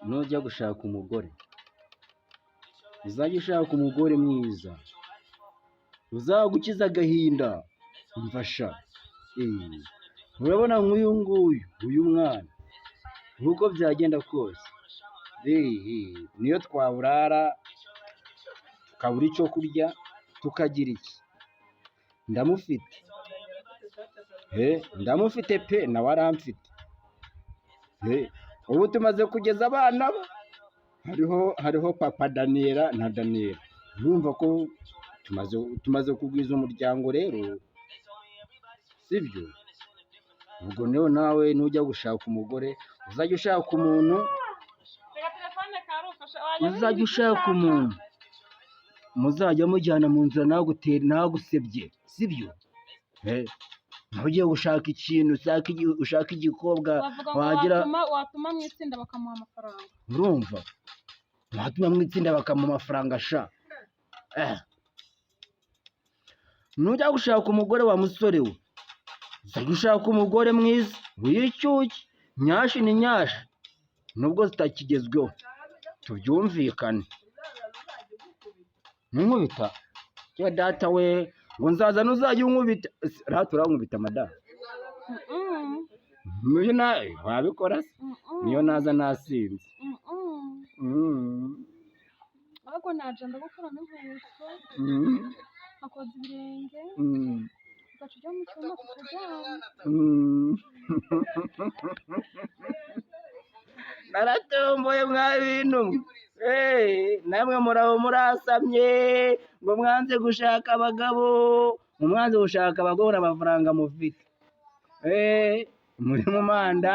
Nujya gushaka umugore, uzajya ushaka umugore mwiza uzagukiza agahinda. Mfasha, urabona nk'uyu nguyu, uyu mwana, nk'uko byagenda kose, niyo twaburara tukabura icyo kurya, tukagira iki, ndamufite, ndamufite pe, nawe aramfite. Ubu tumaze kugeza abana bo hariho papa Daniela na Daniela. Urumva ko tumaze kugwiza umuryango rero, sibyo? Ubwo rero nawe nujya gushaka umugore, uzajya ushaka umuntu Reka telefone karufasha wajya. Uzajya ushaka umuntu muzajya mujyana mu nzira ntagutere, ntagusebye, sibyo? Nawe ugiye gushaka ikintu, ushaka igikobwa Bavuga ngo wagira watuma mu itsinda bakamuha amafaranga. Urumva, watuma mu itsinda bakamuha amafaranga sha. Nujya gushaka umugore wa musore we, uzajya ushaka umugore mwiza w'icyuki. Nyashi ni nyashi nubwo zitakigezweho, tubyumvikane. Nkubita ya data we, ngo nzaza nuzajya unkubita rata, urankubita madamu? Mm. Niyo nawe wabikora se? Mm. Niyo naza nasinze? Mm. Ahubwo naje ndagukuramo inkweto, nkakoza ibirenge, ugaca ujya mu cyumba tukaryama. Naratomboye mwa bintu mwe. Namwe murabo murasamye ngo mwanze gushaka abagabo, ngo mwanze gushaka abagore, amafaranga mufite. Muri mu manda.